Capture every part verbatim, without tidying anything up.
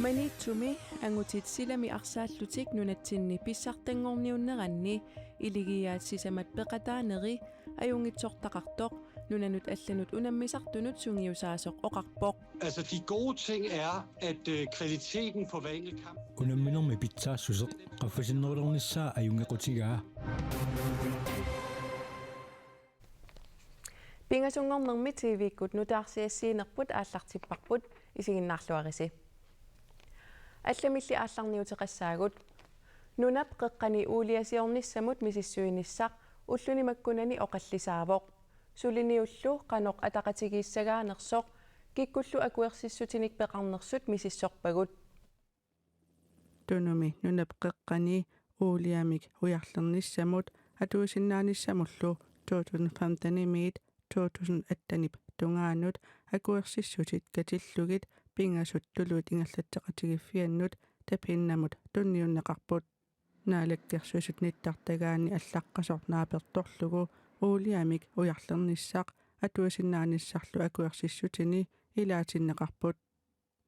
Maniitsumi angutit silami arsaallutik nunatsinni pissartanngorniunneranni iligiiaat sisamat peqataaneri ajunngitsortaqartoq nunanut allanut unammisartunut sungiusaasoq oqarpoq. Altså, de gode ting er, at øh, kvaliteten forvandlet kamp... Unamminermi pitsaassuseq qaffasinnerulernissaa ajunngequtigaa. Pingasunngornermi T V-kkut nutaarsiassiinerput aallartipparput, isiginnaarluarisi. Allamilli aallarniuteqassaagut. Nunap qeqqani uuliasiornissamut misissuinissaq ulluni makkunani oqallisaavoq. Suliniullu qanoq ataqatigiissagaanersoq kikkullu akuersissutinik peqarnersut misissorpagut. Tunumi nunap qeqqani uuliamik ujarlernissamut atuisinnaanissamullu to tusind femtenimiit to tusind attenip tungaanut akuersissutit katillugit pingasut tuluit ingerlatseqatigiiffiannut tapiinnamut tunniunneqarput. Naalakkersuisut nittartagaanni allaqqasoq naapertorlugu uuliamik ujarlernissaq atuisinnaanissarlu akuersissutini ilaatinneqarput.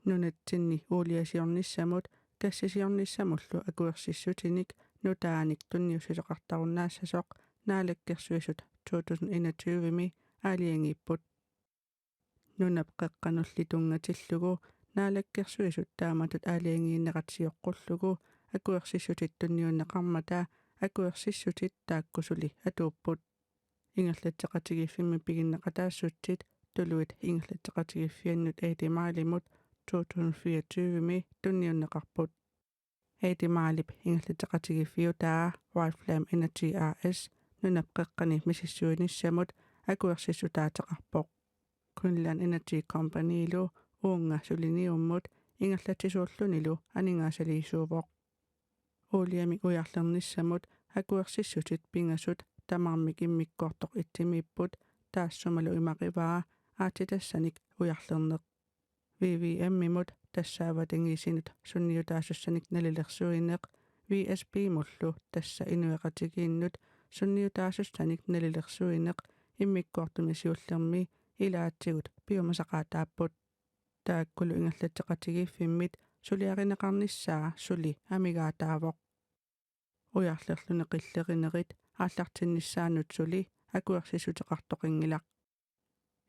Nunatsinni uuliasiornissamut kassisiornissamullu akuersissutinik nutaanik tunniussuseqartarunnaassasoq Naalakkersuisut to tusind enogtyvemi aalajangiipput. Nunap qeqqanulli tunngatillugu Naalakkersuisut taamatut aalajangiinnerat sioqqullugu akuersissutit tunniunneqarmata akuersissutit taakku suli atuupput. Ingerlatseqatigiiffimmi piginneqataassutit tuluit ingerlatseqatigiiffiannut Ejdi Maalimut to tusind fireogtyvemi tunniunneqarput. Ejdi Maalip ingerlatseqatigiiffiutaa White Flame Energy A/S nunap qeqqani misissuinissamut akuersissutaateqarpoq. Greenland Energy Companylu uunga suliniummut ingerlatsisuullunilu aningaasaliisuuvoq. Uuliamik ujarlernissamut akuersissutit pingasut tamarmik immikkoortoq itsimiipput, taassumalu imaqivaa aatsitassanik ujarlerneq. V V M-imut, tassa avatangiisinut sunniutaasussanik nalilersuineq, V S P-mullu, tassa inuiaqatigiinnut sunniutaasussanik nalilersuineq, immikkoortumi siullermi ilaatigut piumasaqaataapput. Taakkulu ingerlatseqatigiiffimmit suliarineqarnissaa suli amigaataavoq. Ujarlerluni qillerinerit aallartinnissaannut suli akuersissuteqartoqanngilaq.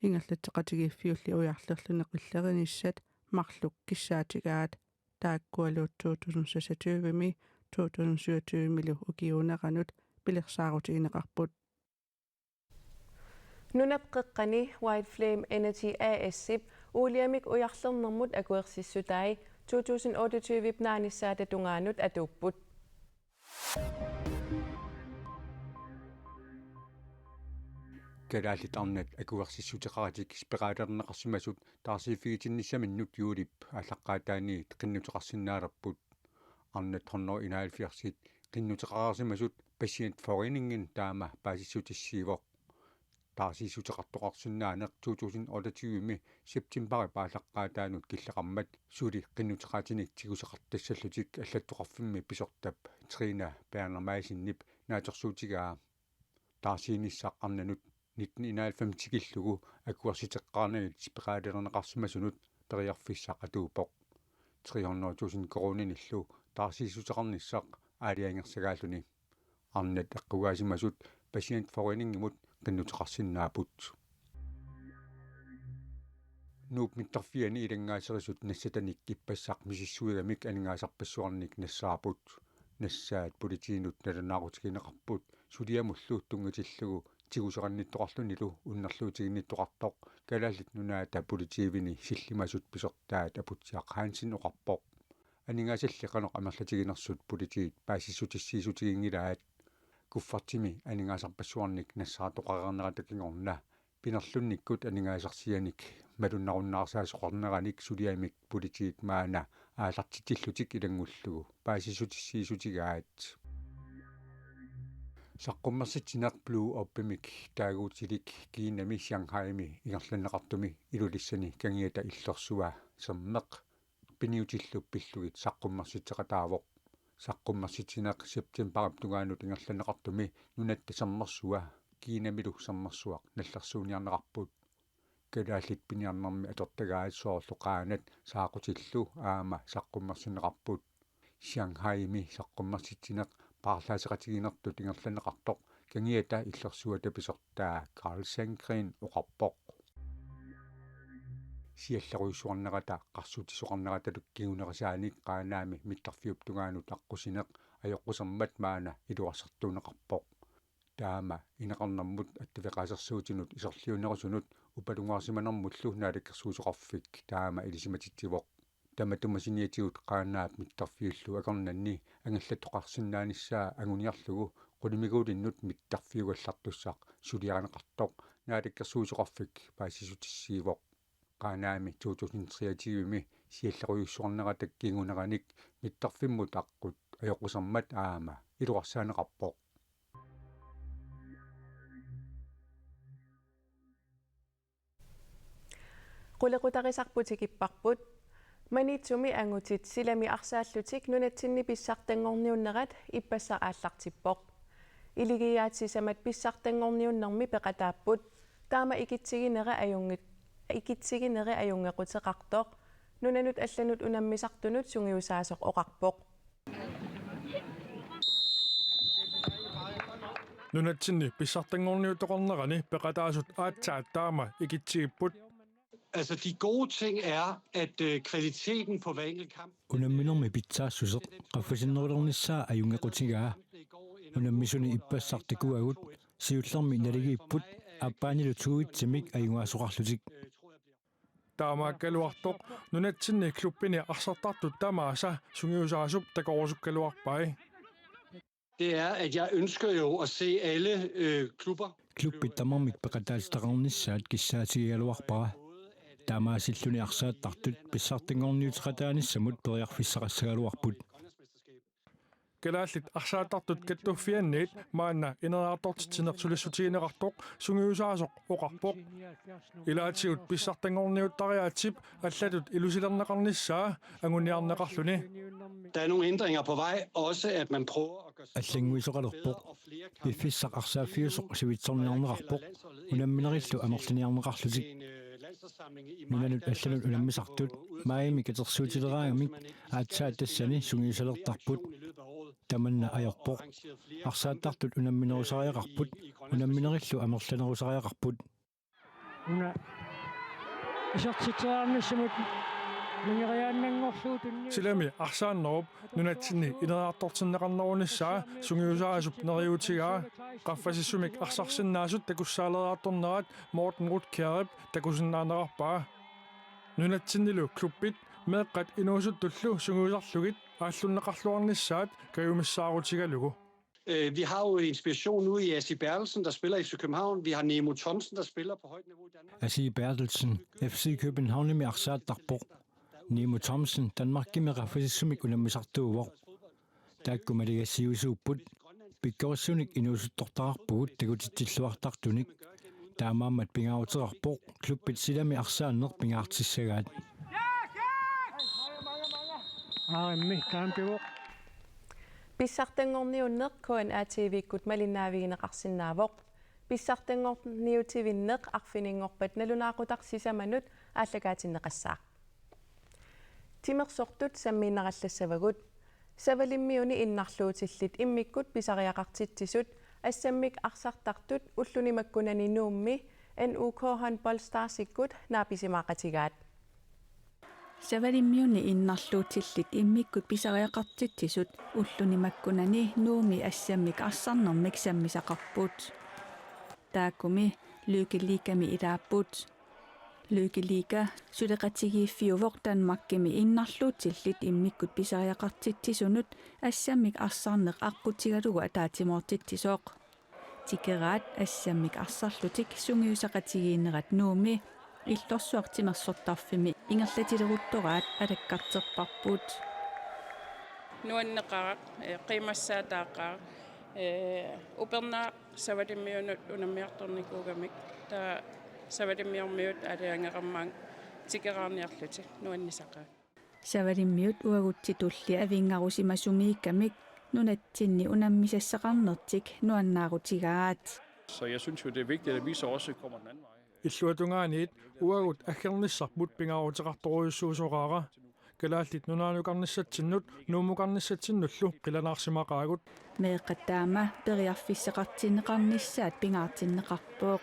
Ingerlatseqatigiiffiulli ujarlerluni qillerinissat marluk kissaatigaat, taakkualu to tusind seksogtyvemi to tusind syvogtyvemilu ukiuuneranut pilersaarutigineqarput. Nunap qeqqani White Flame Energy A/S-ip uuliamik ujarlernermut akuersissutai to tusind otteogtyve-p naanissaata tungaanut atuupput. Kalaallit arnat akuersissuteqaratik spiraalerneqarsimasut taarsiiffigitinnissaminut juulip aallaqqaataaniit qinnuteqarsinnaalerput. Arnat hundrede enoghalvfjerds qinnuteqarsimasut Patientforeningen taama paasissutissiivoq. Taarsiissuteqartoqarsinnaaneq to tusind otteogtyve-mi septembarip aallaqqaataanut killeqarmat suli qinnuteqaatinik tiguseqartassallutik allattoqarfimmi pisortap Trina Berner Madsenip naatsorsuutigaa. Taarsiinissaq arnanut nitten enoghalvfems tikillugu akuersiteqqaarnagit spiraalerneqarsimasunut periarfissaq atuuppoq. Tre hundrede tusind koruuninillu taarsiissuteqarnissaq aalajangersagaalluni. Arnat eqqugaasimasut Patientforeningimut qinnuteqarsinnaapput. Nuup mittarfiani ilanngaaserisut nassatanik ippassaq misissuigamik aningaasarpassuarnik nassaarput. Nassaat politiinut nalunaaqutigineqarput suliamullu tunngatillugu tiguserannittoqarlunilu unnerluutiginnittoqartoq Kalaallit Nunaata politiivini sillimasut pisortaat Aputsiaq Hansen oqarpoq. Aningaasalli qanoq amerlatiginersut politiit paasissutissiissutiginngilaat. Kuffertimi aningaasarpassuarnik nassaartoqareernerata kingorna pinerlunnikkut aningaasarsianik malunnarunnaarsaassuseqarneranik suliamik politiit maanna aallartitsillutik ilanngullugu paasissutissiissutigaat. Saqqummersitsineq Blue Orb-imik taaguutilik Kinami Shanghaimi ingerlanneqartumi Ilulissani Kangiata Illersua sermeq piniutillu pillugit saqqummersitseqataavoq. Saqqummersitsineq septembarip tungaanut ingerlanneqartumi nunatta sermersua Kinamilu sermersuaq nallersuuniarneqarput. Kalaallit piniarnermi atortagaat soorlu Qaanaat Saaqutillu aamma saqqummersinneqarput. Shanghaimi saqqummersitsineq paarlaasseqatigiinnertut ingerlanneqartoq kangiata illersuata pisortaa Carl Sandgreen oqarpoq. Siallerujussuarnerata qarsutsisoqarnerata kingunerisaanik Qaanaami mittarfiup tungaanut aqqusineq ajoqusermat maanna iluarsartuunneqarpoq. Taama ineqarnermut attaveqaasersuutinut isorliunerusunut upalungaarsimanermullu Naalakkersuisoqarfik taama ilisimatitsivoq. Tamatuma saniatigut Qaanaap mittarfiullu akornanni angallattoqarsinnaanissaa anguniarlugu qulimiguulinnut mittarfiugallartussaq suliarineqartoq Naalakkersuisoqarfik paasissutissiivoq. Qaanaami to tusind treogtyve-mi siallerujussuarnerata kinguneranik mittarfimmut aqqut ajoqusermat aamma iluarsaaneqarpoq. Qulequtarisarput tikipparput. Maniitsumi angutit silami arsaallutik nunatsinni pissartanngorniunnerat ippassaq aallartippoq. Iligiiaat sisamat pissartanngorniunnermi peqataapput. Taama ikitsiginera ajunngit-, ikitsigineri ajunngequteqartoq nunanut allanut unammisartunut sungiusaasoq oqarpoq. Nunatsinni pissartanngorniutoqarnerani peqataasut aatsaat taama ikitsigipput. Altså, de gode ting er, at, øh, kvaliteten på hver enkelt kamp... Unamminermi pitsaassuseq qaffasinnerulernissaa ajunngequtigaa. Unammisuni ippassaq takuagut, siullermi naligiipput, aappaanilu tuitsimik ajugaasoqarlutik. Taamaakkaluartoq nunatsinni klubbini arsartartut tamaasa sungiusaasup takorusukkaluarpai. Det er, at jeg ønsker jo at se alle, øh, klubber... Klubbit tamarmik peqataatitaqarnissaat kissaatigigaluarpara. Taamaasilluni arsaattartut pissartanngorniuteqataanissamut periarfissaqassagaluarput. Kalaallit arsaattartut kattuffianniit maanna ineriartortitsineq sulissutigineqartoq sungiusaasoq oqarpoq. Ilaatigut pissartanngorniuttariaatsip allatut ilusilerneqarnissaa anguniarneqarluni. Der er nogle ændringer på vej, også at man prøver at gøre... Allannguisoqalerpoq. Piffissaq arsaaffiusoq sivitsorniarneqarpoq. Unamminerillu amerliniarneqarlutik. Nunanut allanut unammisartut maajimi katersuutileraangamik aatsaat tassani sungiusalertarput. Tamanna ajorpoq. Arsaattartut unamminerusariaqarput. Unamminerillu amerlanerusariaqarput. Una isertitseriarnissamut mingeriaannanngorlugu tunniu... Silami arsaannerup nunatsinni ineriartortinneqarnerunissaa sungiusaasup neriuutigaa. Qaffasissumik arsarsinnaasut takussaaleriartornerat Morten Rutkiarip takusinnaanerarpaa. Nunatsinnilu klubbit meeqqat inuusuttullu sungiusarlugit aallunneqarluarnissaat kajumissaarutigalugu. Øh, vi har jo inspiration nu i Asi Berthelsen, der spiller i F C København. Vi har Nemo Thomsen, der spiller på højt niveau i Danmark. Asi Berthelsen, F C Københavnimi arsaattarpoq. Nemo Thomsen, Danmarkimi qaffasissumik unammisartuuvoq. Taakku maligassiuisuupput. Pikkorissunik inuusuttortaqarpugut takutitsilluartartunik. Taamaammat pingaaruteqarpoq klubbit silami arsaanneq pingaartissagaat. Aarimmi taampivoq. Pissartanngorniunneq K N A T-vikkut malinnaavigineqarsinnaavoq. Pissartanngorniutivinneq arfininngorpat nalunaaqutaq sisamanut aallakaatinneqassaaq. Timersortut sammiinnarallassavagut. Savalimmiuni innarluutillit immikkut pisariaqartitsisut assammik arsartartut ulluni makkunani Nuummi N U K Håndbold Starsikkut naapisimaaqatigaat. Savalimmiuni innarluutillit immikkut pisariaqartitsisut ulluni makkunani Nuummi assammik arsarnermik sammisaqarput. Taakkumi Lykke Ligami ilaapput. Lykke Liga suleqatigiiffiuvoq Danmarkimi innarluutillit immikkut pisariaqartitsisunut assammik arsarneq aqqutigalugu ataatsimoortitsisoq. Tikeraat assammik arsarlutik sungiusaqatigiinnerat Nuummi Illorsuaq Timersortarfimmi ingerlatileruttoraat alakkarterparput. Nuanneqaraq, eh, qiimassaataaqaraq, eh, upernaaq Savalimmiunut unammiartornikuugamik, taava Savalimmiormiut aalajangeqarmagu tikeraarniarlutik nuannisaqaat. Savalimmiut uagutsitulli avinngarusimasumiikkamik nunatsinni unammisassaqarnertik nuannaarutigaat. Så jeg synes jo, det er vigtigt, at vi så også kommer den anden vej. Illuatungaaniit uagut aggernissarput pingaaruteqartorujussuusoraara. Kalaallit Nunaanukarnissatsinnut Nuummukarnissatsinnullu qilanaarsimaqaagut. Meeqqat taama periarfissaqartinneqarnissaat pingaartinneqarpoq.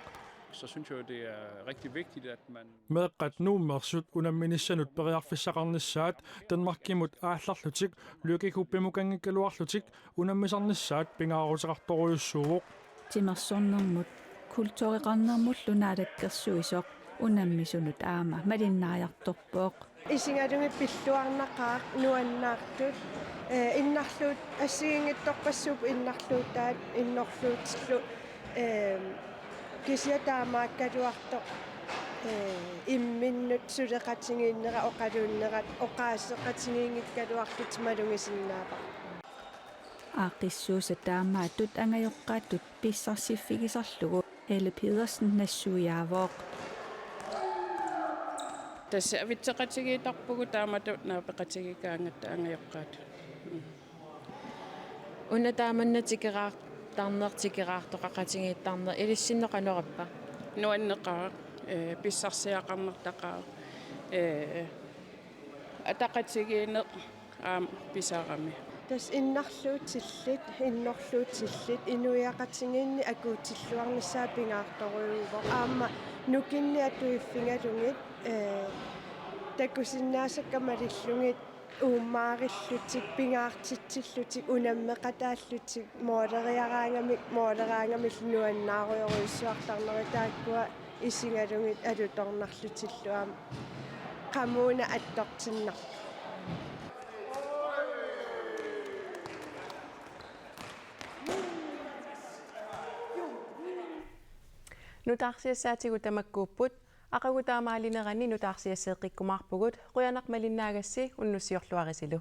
Så synes jeg jo, det er rigtig vigtigt, at man Meeqqat Nuummeersut unamminissanut periarfissaqarnissaat Danmarkimut aallarlutik Lykke Cupimukanngikkaluarlutik unammisarnissaat pingaaruteqartorujussuuvoq. Timersornermut kultureqarnermullu naalakkersuisoq unammisunut aamma malinnaajartorpoq. Isigalugit pilluarnaqaaq nuannaartut, ee, innarluut assigiinngitsorpassuupput innarluutaat innorluutillu, ee, kisianni taamaakkaluartoq, ee, imminnut suleqatigiinnerat oqaluunnerat oqaaseqatigiinngikkaluarlutik malugisinnaavarput. Aaqqissuussat taamaattut angajoqqaattut pissarsiffigisarlugu Helle Pedersen nassuiaavoq. Tassa avitseqatigiittarpugut taamatut naapeqatigiikkaangatta angajoqqaat. Una taamanna tikeraartarneq, tikeraartoqaqatigiittarneq ilissinnut qanorappa? Nuanneqaaq, ee, pissarsiaqarnertaqaaq, ee, ataqatigiinneq aamma pisarami. Tassa innarluutillit, innorluutillit, inuiaqatigiinni akuutilluarnissaa pingaartorujuuvoq. Aamma nukinnik atuiffigalugit, ee, takusinnaasakka malillugit uummaarillutik, pingaartitsillutik, unammeqataallutik, mooleriaraangamik, mooleraangamillu nuannaarujorujussuartarnerit taakkua isigalugit alutornarlutillu aamma qamuuna attortinnarput. Nutaarsiassaatigut tamakkuupput, aqagu taamaalineranni nutaarsiasseeqqikkumaarpugut, qujanaq malinnaagassi, unnussiorluarisilu.